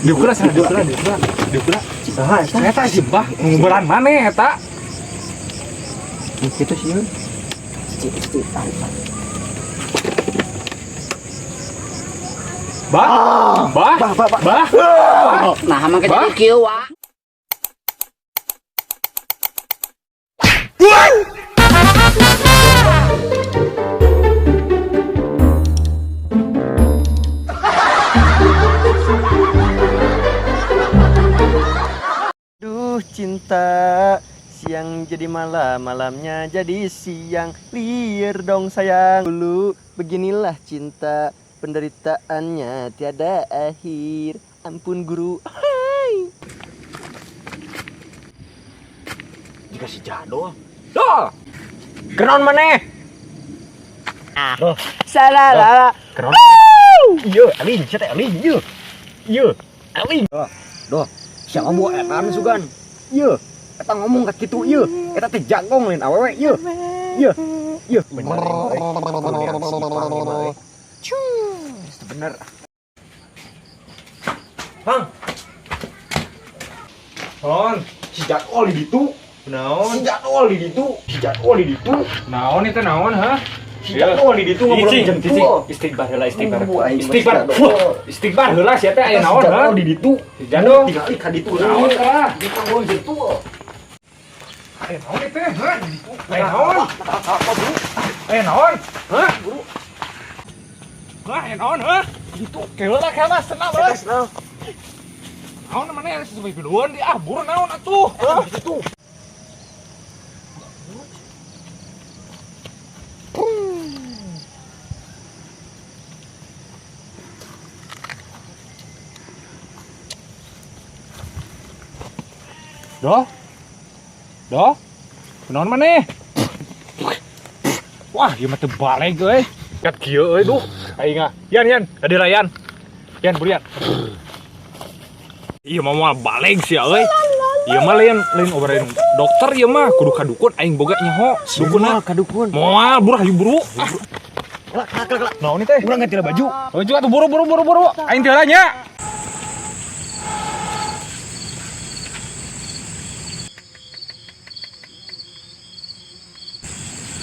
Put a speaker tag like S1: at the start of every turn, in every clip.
S1: Diukura sana, diukura, diukura. Diukura.
S2: Saha eta?
S1: Eta si Bah, nguburan maneh eta.
S2: Kitu sieun.
S1: Bah. Bah.
S2: Bah, bah, bah.
S1: Bah.
S3: Nah, mah
S1: Bah.
S3: jadi kieu wa.
S2: Duh cinta, siang jadi malam, malamnya jadi siang. Liar dong sayang. Dulu beginilah cinta, penderitaannya tiada akhir. Ampun guru. Hai.
S4: Jika si Jadol.
S1: Dol.
S4: Kenaon maneh?
S2: Ah. Salah lah.
S4: Kenaon? Iya, alin, sia teh alin, ieu. Ieu, alin. Doh, siapa bawa etan sugan? Ieu, eta ngomong ka kitu ieu. Eta teh jagong lain awewe ieu. Ieu, ieu. Bener euy. Kuliah si Ipang ieu mah euy. Bener. Bang,
S1: Hon.
S4: si Jadol di ditu.
S1: Naon?
S4: Si Jadol di ditu. Si Jadol di ditu.
S1: Naon itu naon, ha?
S4: Si Jadol di ditu ngobrol
S1: Cicing,
S4: jentul.
S1: cicing. Istighfar heula, istighfar.
S2: Aduh, aing mah
S1: Istighfar.
S2: si Jadol.
S1: Wah, istighfar heula sia teh aya
S4: Eta si
S1: naon, ha?
S4: Jadol di ditu.
S1: Si Jadol.
S4: Tinggali ka ditu.
S1: Naon tah?
S4: Di ngobrol jentul.
S1: Aya naon itu, ha? Aya naon? Aya naon? Ha? Hah, aya naon, ha? Gitu. Keula keula senang, bos. Naon mana sesuai piluan di ah buru naon atuh. Hah?
S4: Gitu.
S1: Doh. Doh. Kunaon maneh? Wah, ieu mah teu baleg euy. Kat kieu euy duh. Aing ah. Yan, yan, ka Yan. Yan, burian. Ieu mah moal baleg sia euy. Ieu mah lain lain obaran dokter ieu mah kudu ka dukun aing boga nyaho. Dukunna
S4: ka dukun.
S1: moal buru hayu buru. Ah,
S4: Kelak, kelak, kelak.
S1: naon ieu teh?
S4: Urang ganti baju.
S1: Baju atuh buru buru buru buru. Aing teh nya.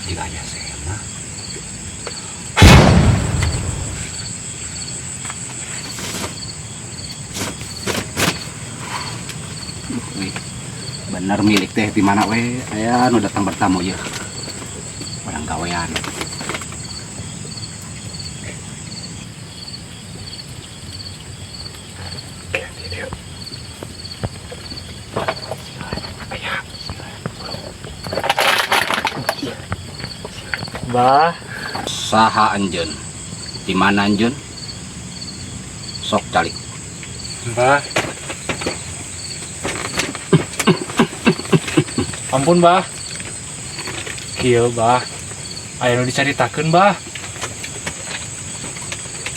S3: Jika aya sema. Wih, bener milik teh di mana we aya nu datang bertamu ya. Orang gawean.
S1: Bah,
S3: Saha anjeun? Di mana anjeun? Sok calik.
S1: Bah. Ampun, Bah. Kieu, Bah. Aya nu dicaritakeun, Bah.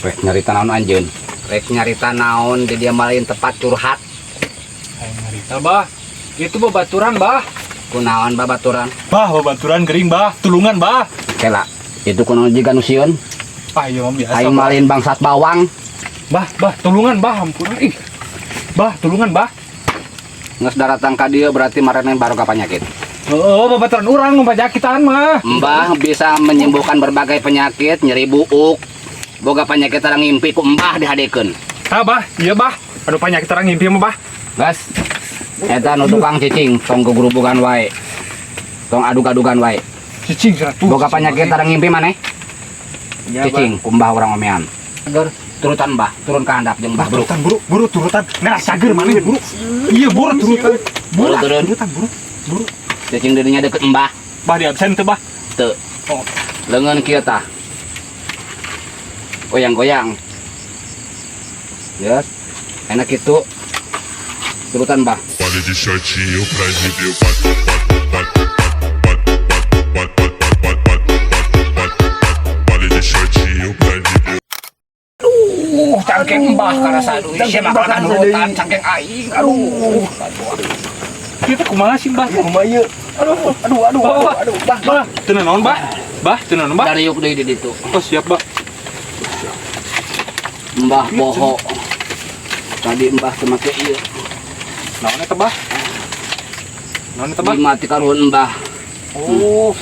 S3: Rek nyarita naon anjeun? Rek nyarita naon di dia malain tempat curhat.
S1: Aya nyarita, Bah. Itu babaturan, Bah.
S3: Kunaon babaturan?
S1: Bah, babaturan gering, Bah. Tulungan, Bah.
S3: Kela, itu kunaon jiga nu sieun?
S1: Ah, ieu mah biasa.
S3: Aing
S1: Bah.
S3: malin bangsat bawang.
S1: Bah, Bah, tulungan, Bah. Ampun. Ih. Bah, tulungan, Bah.
S3: Geus daratang ka dieu berarti marane baroga penyakit.
S1: Heeh, babaturan urang nu pajakitan mah.
S3: Mbah bisa menyembuhkan berbagai penyakit, nyeri buuk. Boga penyakit tarang ngimpi ku mbah dihadekeun.
S1: Tah, Bah. Iya, Bah. Anu panyakit orang ngimpi mah, Bah.
S3: Gas. Eta nu tukang cicing tong gegurubugan wae. Tong adug-adugan wae.
S1: Cicing 100.
S3: Boga penyakit tarang ngimpi maneh?
S2: Ya,
S3: Cicing ku mbah urang omean. Agar turutan mbah, turun ke handap jeung mbah bro.
S1: Turutan buru, buru turutan. Ngerasa cager maneh, buru. Iya, buru turutan.
S3: Buru
S1: Buru
S3: turun.
S1: turutan, buru. Buru.
S3: Cicing dirinya deket mbah.
S1: Bah di absen teu, Bah.
S3: Teu.
S1: Oh.
S3: Leungeun kieu tah. Goyang-goyang. Yes. Enak itu. Turutan mbah.
S5: Para de shortinho pra de pat pat pat pat pat pat pat pat pat pat para de shortinho pra de
S3: Cangkeng mbah karasa aduh. Sia mah kana nurutan cangkeng aing. Aduh.
S1: Kita kumaha sih, Bah?
S2: Kumaha ieu? Aduh, aduh, aduh, aduh, aduh, bah,
S1: Bah, teu naon, Bah? Bah, teu naon, Bah?
S3: Dariuk deui di ditu.
S1: Oh, siap, Bah.
S3: Mbah poho. Tadi Mbah teu make ieu.
S1: Naon eta, Bah? Naon eta, Bah?
S3: Lima ti karuhun Mbah.
S1: Oh.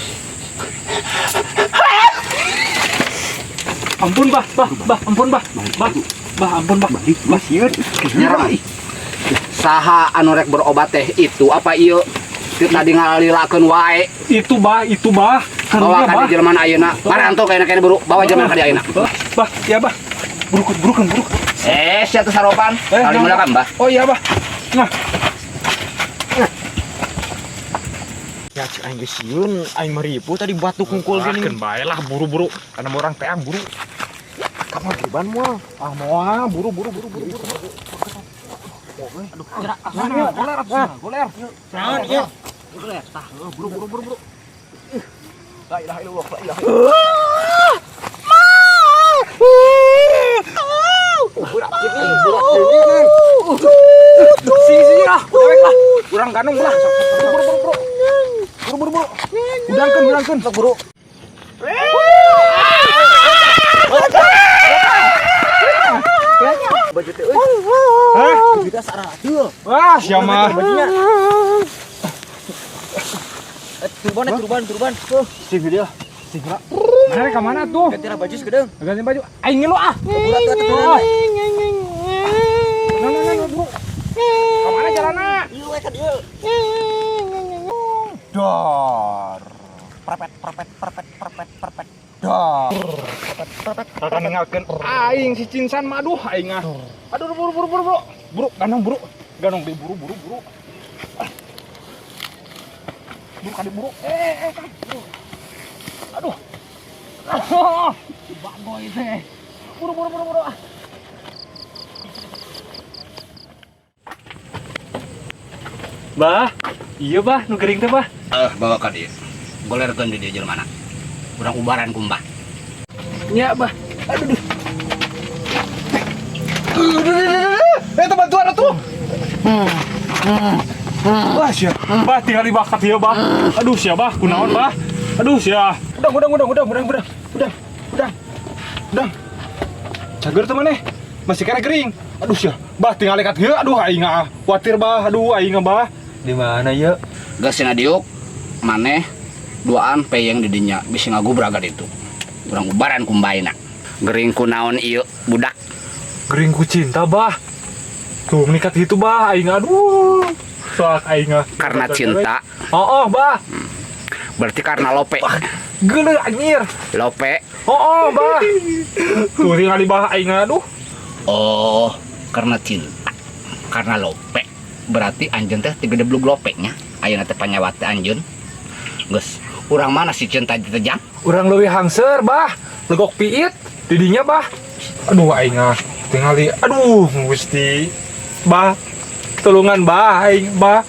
S1: Ampun, Bah, Bah, Bah, ampun, Bah. Bah, Bah, ampun, Bah.
S4: Bah, sieun.
S3: Nyerah. Saha anu rek berobat teh itu apa ieu? Ti tadi ngalalilakeun wae.
S1: Itu, Bah, itu, Bah.
S3: Bawa
S1: Karunya,
S3: ka
S1: Bah.
S3: di jelema ayeuna. Maranto kayaknya kayaknya buru. Bawa jelema ka di ayeuna.
S1: Bah, Bah, ya, Bah. Buruk, buruk, buruk.
S3: Eh, sia teh saropan.
S1: Eh,
S3: Kali
S1: jangan,
S3: mula kan, Mbah.
S1: Oh iya, Bah. Nah.
S4: Ya cek aing geus sieun, aing mah ripuh tadi batu kungkul gini.
S1: Keun bae lah buru-buru. Karena orang teh buru.
S4: Kamu geriban moal.
S1: Ah, moal buru buru buru buru buru. Aduh, gerak. Ah, goler atuh, goler.
S4: Naon ieu?
S1: Goler, tah, buru buru buru buru.
S4: La ilaha illallah, la ilaha illallah.
S1: Sini sini lah, dewek lah. Urang ganung lah. Buru buru buru. Buru buru buru. Udangkeun, udangkeun.
S4: Sok buru. Baju teh euy.
S1: Hah?
S4: Baju teh sararateul.
S1: Wah, sia mah.
S4: Bajunya. Eh, turban, eh, turban, turban.
S1: Sing dia. Sing lah. Mana ka mana tuh?
S4: Ganti lah baju sekedeng.
S1: Ganti baju. Aing ngilu ah.
S4: Buru atuh atuh turban.
S1: Nah, nah, nah, buru. Ka mana jalanna?
S4: Ieu we ka dieu.
S1: Dor. Prepet, prepet, prepet, prepet, prepet. Dor. Prepet, prepet. Kakak ninggalkeun aing si Cinsan mah aduh aing ah. Aduh buru buru buru buru. Buru ganong buru. Ganong deui buru buru buru. Buru kali buru. Eh eh kan. Buru. Aduh. Aduh. Bagoy teh. Buru buru buru buru ah. Bah, iya bah, nu gering teh bah.
S3: Eh, bawa ka dieu. Golerkeun di dieu jelema. Urang ubaran ku Mbah.
S1: Nya bah. Aduh. Duh. Duh, eh, bantuan atuh. Wah, sia. Bah, tinggal dibakat ieu, bah. Aduh, sia, bah. Kunaon, bah? Aduh, sia. Udah, udah, udah, udah, udah, udah. Udah. Udah. Udah. Cager teh maneh. Masih kena kering. Aduh, sia. Bah, tinggal likat ieu. Aduh, aing ah. Kuatir, bah. Aduh, aing ah, bah.
S2: Di mana ya?
S3: Geus cenah diuk maneh duaan peyeng di dinya bisi ngagubraga ditu. Urang ubaran ku Mbah ayeuna. Gering kunaon ieu budak?
S1: Gering ku cinta, bah. Tuh menikat gitu, bah. Aing aduh. Soak aing ah.
S3: Karena cinta.
S1: Oh, oh, bah.
S3: Berarti karena lope.
S1: Geuleuh anjir.
S3: Lope.
S1: Oh, oh, bah. Tuh tinggal di bah aing aduh.
S3: Oh, karena cinta. Karena lope. Berarti anjeun teh tigedeblug lope nya. Ayeuna teh panyawat teh anjeun. Geus, urang mana si cinta teh jang?
S1: Urang leuwih hangser, bah. Legok piit didinya, bah. Aduh aing ah. Tingali aduh Gusti. Bah. Tulungan bah aing, bah.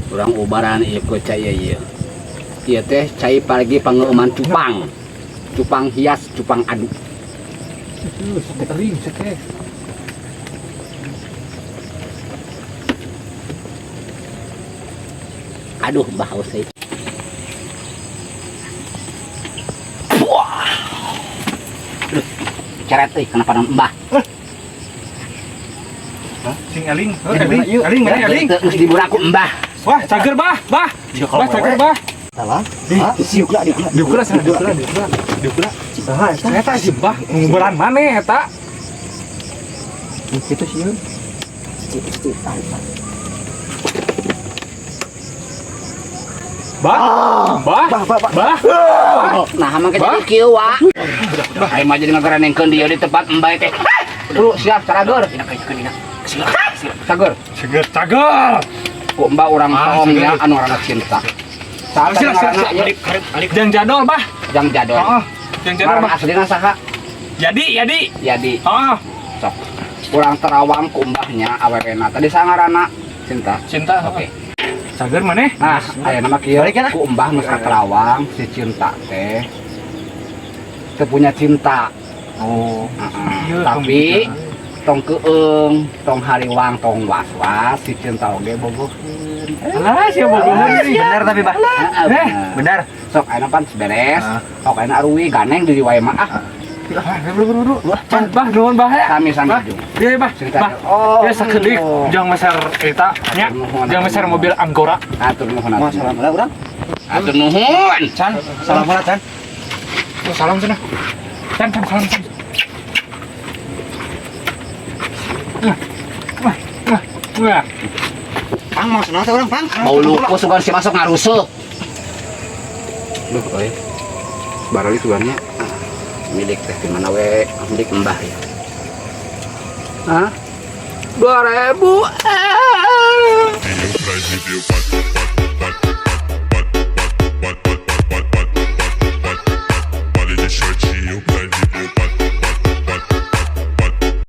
S3: Urang ubaran ieu ku cai ieu. Ieu teh cai pargi pangeuman cupang. Cupang hias, cupang adu.
S1: Sakit ring, sakit.
S3: Aduh, bah haus euy. Wah. Aduh, ceret euy kenapa mbah?
S1: Hah? Sing eling, heuh, eling, eling, mana eling?
S3: Geus diburaku mbah.
S1: Wah, cager bah, bah. Bah, cager bah.
S4: Salah. Hah? Siukna diukna.
S1: Diukna sana, diukna, diukna. Diukna.
S4: Saha eta?
S1: Eta si bah, nguberan maneh eta.
S4: Kitu sieun.
S1: Bah, bah,
S4: Bah, bah, bah.
S1: bah.
S3: Nah, mangke jadi kieu wa. Aing mah jadi ngagaranengkeun dieu di tempat embay teh. Bro, siap carager. Cager.
S1: Cager, cager.
S3: Ku mbah urang
S1: Ah,
S3: tong
S1: cager.
S3: ya anu ngaranna cinta. Saha
S1: Sila, sila,
S3: ngaranna
S1: sila.
S3: ieu?
S1: Jang jadol, bah.
S3: Jang jadol.
S1: Heeh. Jang jadol,
S3: Ngaran
S1: bah.
S3: aslina saha?
S1: Jadi, jadi.
S3: Jadi
S1: Heeh.
S3: sok. Urang terawang ku mbahnya awewena. Tadi saha ngaranna? Cinta.
S1: Cinta.
S3: Oke.
S1: Cager maneh?
S3: Nah, aya nama kieu.
S4: Balik ya, nah.
S3: Ku mbah geus ka Terawang si cinta teh teu punya cinta.
S4: Oh.
S3: Heeh.
S1: Iya,
S3: Tapi tong keung, tong hariwang, tong was-was si cinta oge bogoheun.
S1: Alah, sia bogoheun sih.
S2: Benar tapi, Bah.
S3: Heeh,
S1: Eh,
S3: bener.
S4: Benar.
S3: Sok ayeuna pan beres.
S4: Ah.
S3: Sok ayeuna aruwi ganeng di wae mah ah.
S4: Buru buru.
S1: Can, Bah, nuhun, Bah, ya.
S3: Sami sami
S1: Bah.
S3: jeung.
S1: Iya, Bah.
S3: Cerita.
S1: Bah.
S4: Oh.
S1: Ya sakedik jang meser eta nya.
S3: Nuhun.
S1: Jang meser mobil Anggora.
S3: Atur nuhun.
S4: Mau
S3: Atur
S4: salam
S3: nuhun.
S4: lah urang.
S3: Atur nuhun.
S1: Can,
S4: Salam lah, Can.
S1: Oh, salam cenah. Can, can, salam, can. Wah, wah, wah, wah.
S4: Pang mau senang teh urang, Pang.
S3: Bau luku sugan si masuk ngarusuk. Duh, euy. Barali sugannya milik teh di mana we, milik Mbah ya. Hah? 2000 eh.